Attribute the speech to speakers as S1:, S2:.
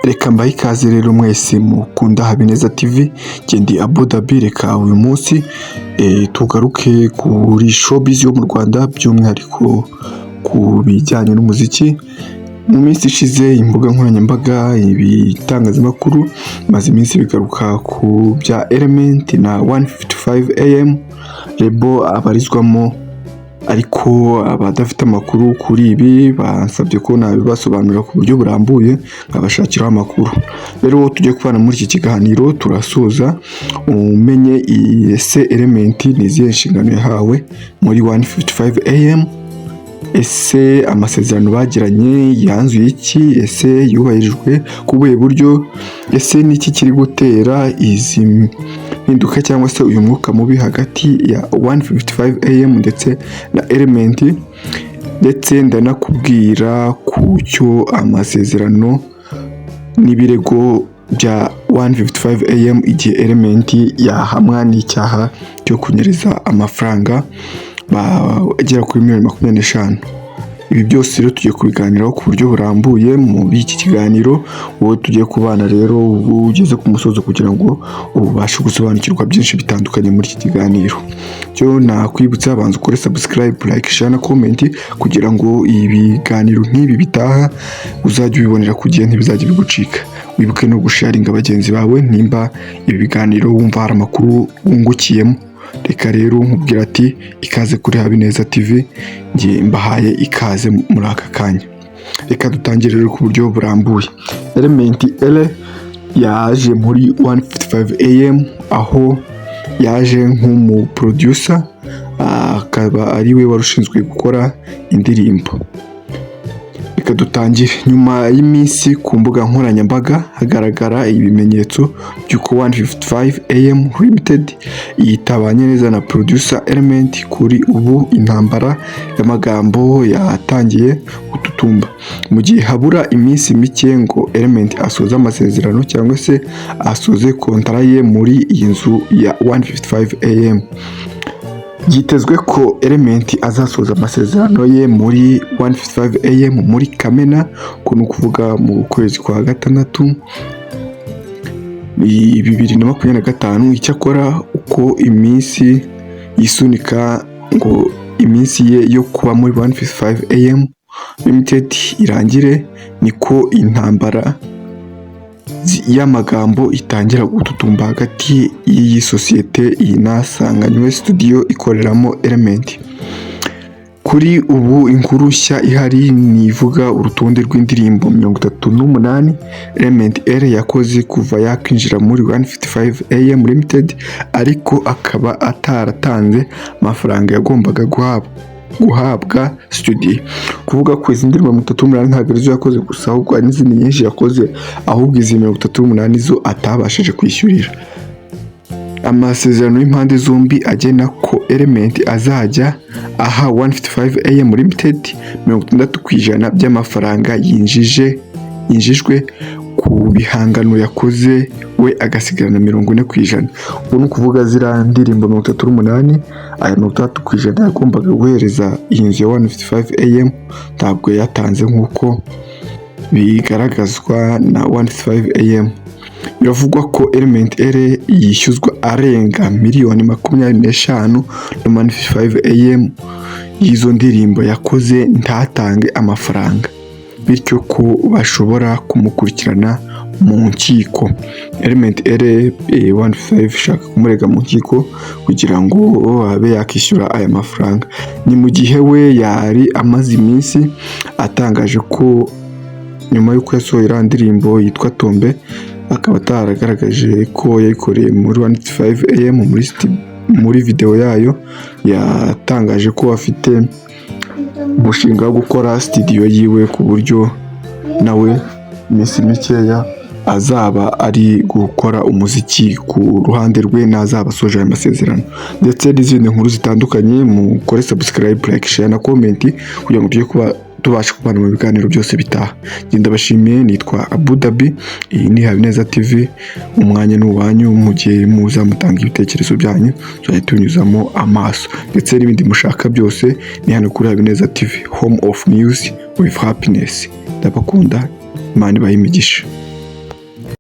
S1: Reka mbahe ikaze rero mwese mukunda Habineza TV, njye ndi Abu Dhabi. Reka uyu munsi tugaruke kuri showbiz yo mu Rwanda, by'umwihariko ku bijyanye n'umuziki. Mu minsi ishize imbuga nkoranyambaga, ibitangazamakuru bimaze iminsi bigaruka ku bya Element na 155 AM label abarizwamo, ariko abadafite amakuru kuri ibi bansabye ko nabibasobanurira ku buryo burambuye, nkabashakiraho amakuru. Rero tujye kubana muri iki kiganiro, turasoza umenye ese Element ni izihe nshingano yahawe muri 155 AM, ese amasezerano bagiranye yanzuye iki, ese yubahirijwe ku buhe buryo, ese niki kiri gutera izi mpinduka cyangwa se uyu mwuka mubi hagati ya 155 AM ndetse na Element, ndetse ndanakubwira ku cyo amasezerano n'ibirego bya 155 AM igihe Element yahamwa n'icyaha cyo kunyereza amafaranga agera kuri miliyoni 25. Ibi byose rero tugiye kubiganiraho ku buryo burambuye muri iki kiganiro. Wowe tugiye kubana rero ubu ugeze ku musozo kugira ngo ubashe gusobanukirwa byinshi bitandukanye muri iki kiganiro. Cyo nakwibutsa, banza ukore subscribe, like, share na comment kugira ngo ibiganiro nk'ibi bitaha uzajye ubibonera ku gihe, ntibizajye bigucika. Wibuke no gusharinga bagenzi bawe nimba ibi biganiro wumva hari amakuru wungukiyemo. Reka rero nkubwira ati ikaze kuri Habineza TV, njye mbahaye ikaze muri aka kanya. Reka dutangire rero ku buryo burambuye. Element Eleeeh yaje muri 155 AM, aho yaje nk'umu producer, akaba ari we wari ushinzwe gukora indirimbo. Reka dutangire. Nyuma y'iminsi ku mbuga nkoranyambaga hagaragara ibimenyetso by'uko 155 AM Limited yitabanye neza na producer Element, kuri ubu intambara y'amagambo yatangiye gututumba. Mu gihe habura iminsi mike ngo Element asoze amasezerano cyangwa se asoze kontara ye muri iyi nzu ya 155 AM. Byitezwe ko Element azasoza amasezerano ye muri 155 AM muri Kamena, uku ni ukuvuga mu kwezi kwa gatandatu 2025. Icyakora uko iminsi yisunika ngo iminsi ye yo kuba muri 155 AM Limited irangire, niko intambara y'amagambo itangira gututumba hagati y'iyi sosiyete inasanganywe studio ikoreramo Element. Kuri ubu inkuru nshya ihari ni ivuga urutonde rw'indirimbo 38 Element Eleeeh yakoze kuva yakwinjira muri 155 AM Limited, ariko akaba ataratanze amafaranga yagombaga guhabwa studio. Kuvuga ko izi ndirimbo 38 ntabwo arizo yakoze gusa, ahubwo hari n'izindi nyinshi yakoze, ahubwo izi 38 zo atabashije kwishyurira. Amasezerano y'impande zombi agena ko Element azajya aha 155 AM Limited 60% by'amafaranga yinjijwe ku bihangano yakoze, we agasigarana 40%. Ubu ni ukuvuga ziriya ndirimbo 38, aya 60% yagombaga guhereza iyi nzu ya 155 AM ntabwo yatanze, nk'uko bigaragazwa na 155 AM. Biravugwa ko Element Eleeeh yishyuzwa arenga miliyoni 25 na 155 AM y'izo ndirimbo yakoze ntatange amafaranga, bityo ko bashobora kumukurikirana mu nkiko. Element Eleeeh 15 ishaka kumurega mu nkiko kugira ngo abe yakishyura aya mafaranga. Ni mu gihe we yari amaze iminsi atangaje ko nyuma y'uko yasohoye iriya ndirimbo yitwa Tombe, akaba ataragaragaje ko yayikoreye muri 155 AM muri video yayo, yatangaje ko afite umushinga wo gukora studio yiwe, ku buryo nawe iminsi mikeya azaba ari gukora umuziki ku ruhande rwe n'azaba asoje aya masezerano, ndetse n'izindi nkuru zitandukanye. Mukore subscribe, like, share na comment kugira ngo tujye kuba tubasha kubana mu biganiro byose bitaha. Ngenda bashimiye, nitwa Abu Dhabi, iyi ni Habineza TV. Umwanya ni uwanyu, mu gihe muza mutanga ibitekerezo byanyu tuzajya tunyuzamo amaso, ndetse n'ibindi mushaka byose ni hano kuri Habineza TV, home of news with happiness. Ndabakunda, Imana ibahe imigisha.